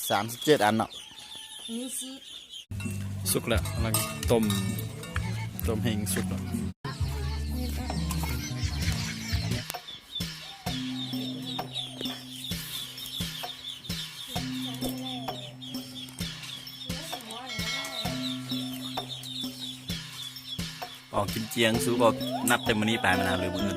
ສາມສິບເຈັດອັນເນາະ ມີສິບ. ສຸກແລ້ວ ກຳລັງຕົ້ມ ຕົ້ມແຫ້ງສຸກແລ້ວ. ອອກກິນຈຽງ ສູກໍນັບແຕ່ມື້ນີ້ໄປ ມັນນາ ຫຼືມື້ອື່ນ.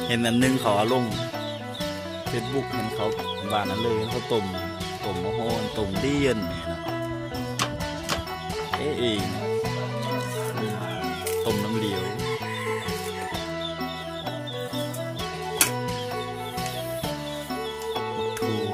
ເຫັນອັນໜຶ່ງເຂົາເອົາລົງເຟສບຸກ ເຫັນເຂົາຫວານອັນເລີຍ ເຫັນເຂົາຕົ້ມ ຕົ້ມມະໂຫ ຕົ້ມດຽນນີ້ນະ. ເອ ເອງ ອືມ ຕົ້ມນ້ຳຫຼຽວ ຖົ່ວ.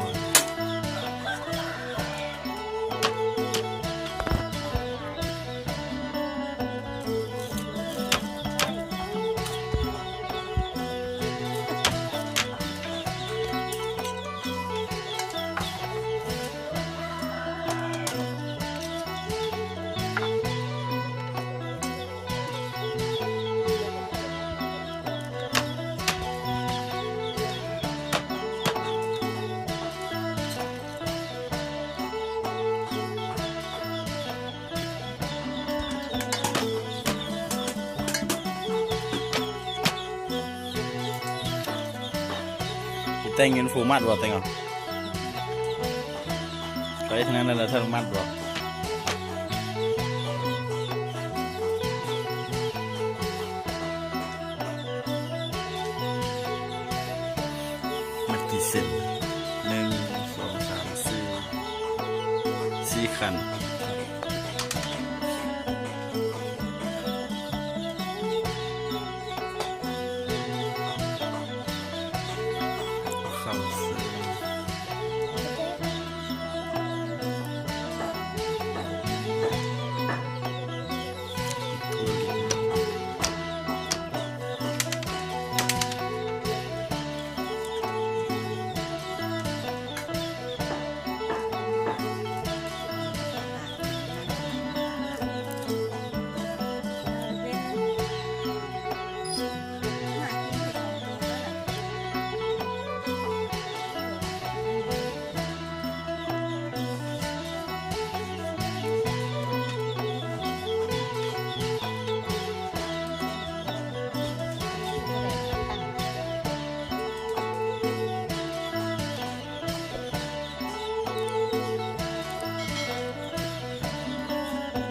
ແຕ່ງເງິນຟູມັດບໍ່ ແຕ່ງເອົາ ໄປທາງນັ້ນແລ້ວ ຖ້າມັດບໍ່. ມັດກີ່ເສັ້ນ? ໜຶ່ງ ສອງ ສາມ ສີ່ ສີ່ຂັ້ນ. ເຂົ້າເສີມ.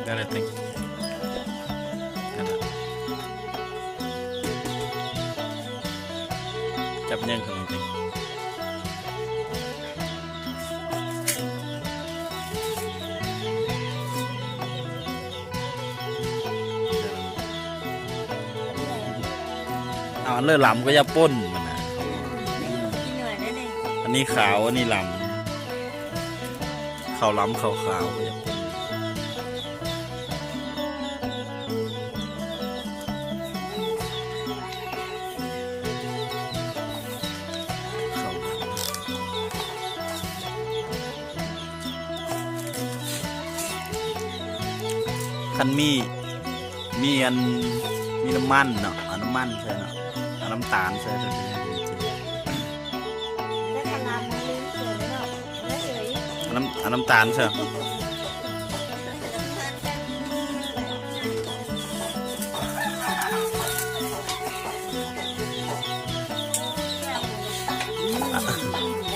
ໄດ້ແລ້ວຕິ ຈັບແໜ້ນຂະໜົມຕິ. ເອົາອັນເລີດລຳກໍຢ່າປົນມັນນະ. ອັນນີ້ຂາວ ອັນນີ້ລຳ. ເຂົ້າລຳເຂົ້າຂາວ ຄັນມີ ມີອັນ ມີນ້ຳມັນເນາະ ເອົານ້ຳມັນໃສ່ເນາະ ເອົານ້ຳຕານໃສ່ ເອົານ້ຳ ເອົານ້ຳຕານໃສ່.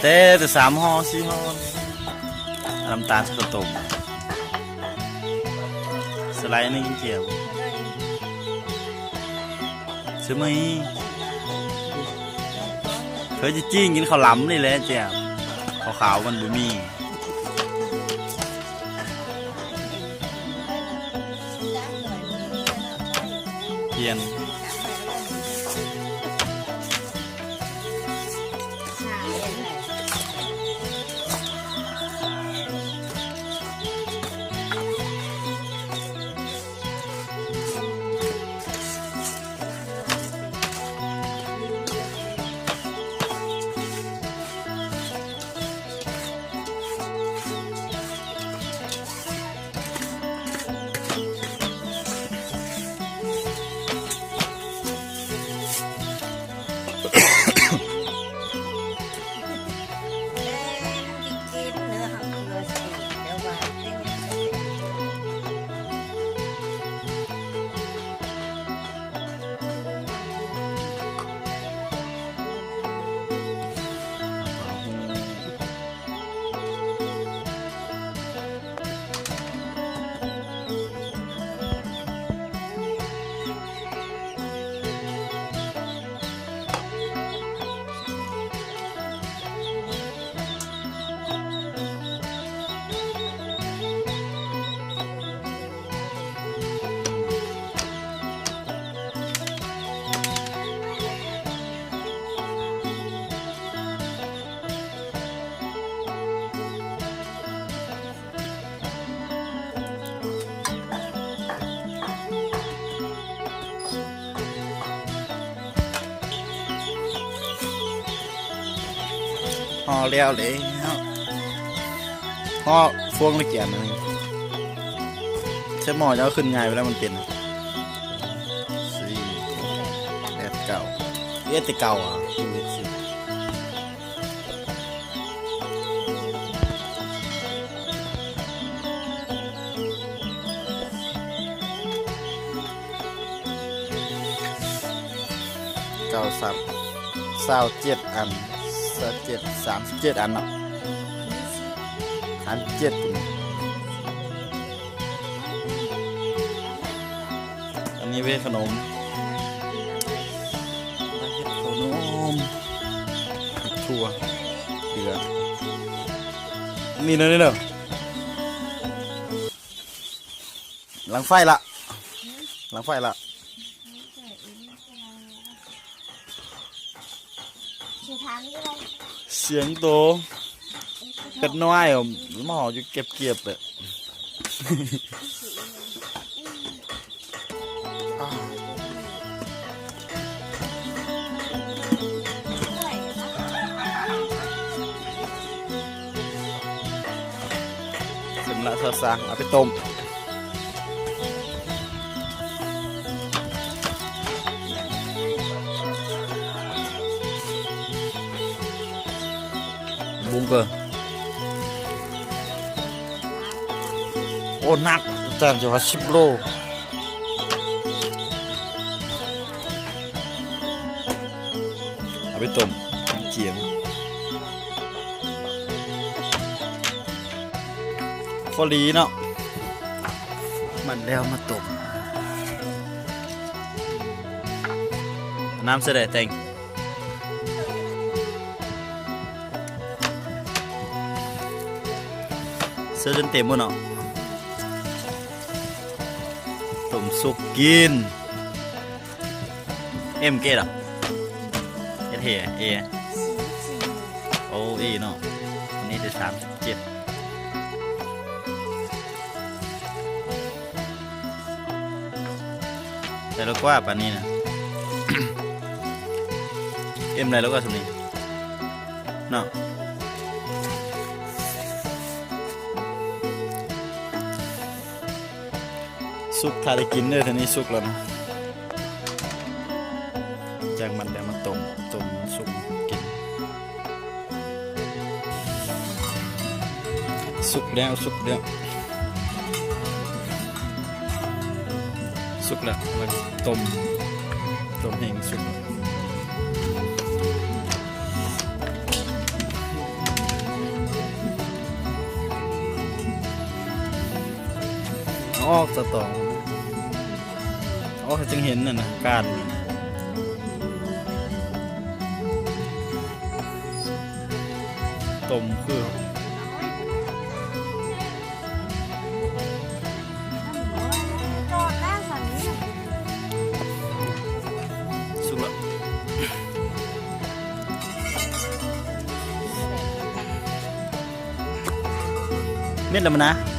ແຕ່ ແຕ່ສາມຫໍ່ສີ່ຫໍ່ ນ້ຳຕານໃສ່ເຂົ້າຕົ້ມ ສະໄລໜຶ່ງ ແຈ່ວ ສະໄໝ ເຄີຍຊິຈີ້ງກິນເຂົ້າຫຼາມນີ້ແຫຼະ ແຈ່ວ ເຂົ້າຂາວມັນບໍ່ມີ. ປ່ຽນ ຫໍ່ແລ້ວເດ້ ຫໍ່ຟວງລະກຽມອັນນີ້ ໃສ່ໝໍ້ຈະເອົາຂຶ້ນງ່າຍເວລາມັນເປັນ ສີ່ ແປດ ເກົ້າ ເອັດແຕ່ເກົ່າອ່ະ ເກົ້າ ສາມ ຊາວເຈັດອັນ ຊາວເຈັດ ສາມສິບເຈັດອັນເນາະ ສາມສິບເຈັດ ອັນນີ້ເວຂະໜົມ ເຮັດເຂົ້າໜົມ ເຮັດຖົ່ວ ເກືອ ນີ້ເດີ ນີ້ເດີ ຫຼັງໄຟລະ ຫຼັງໄຟລະ. ສຽງໂຕເປັດນ້ອຍ ມາເຫົ່າຢູ່ເກັບໆ ເລີຍ. ເປັນລະຊາຊາ ເອົາໄປຕົ້ມ. ບຸ້ງເກີ ໂອ້ ໜັກ ຈານຈະວ່າສິບໂລ. ເອົາໄປຕົ້ມ ກິນຈຽງ ພໍດີເນາະ. ມັນແລ້ວມາຕົ້ມ ນ້ຳໃສ່ໄດ້ແຕ່ງ ເສີບຈົນເຕັມໝົດເນາະ. ຕົ້ມສຸກກິນ. ເອັມເກດອະ ເອັດເຮ ເອ ໂອ ເອເນາະ. ອັນນີ້ໄດ້ສາມສິບເຈັດ ໄດ້ແລ້ວກວ່າປານນີ້ນະ. ເອັມໄດ້ແລ້ວກວ່າສ່ຳນີ້ເນາະ. ສຸກ ຖ້າໄດ້ກິນເດີ ເທື່ອນີ້ສຸກແລ້ວນະ. ຈາກມັນແລ້ວມາຕົ້ມ ຕົ້ມສຸກກິນ. ສຸກແລ້ວ ສຸກແລ້ວ ສຸກແລ້ວ ມາຕົ້ມ ຕົ້ມໃຫ້ມັນສຸກ. ໂອເຄ ອອກສະຕອງ ອອກໃຫ້ຈຶ່ງເຫັນນັ້ນນະ ການຕົ້ມຄື ສຸກແລ້ວ ເມັດລະມັນນະ.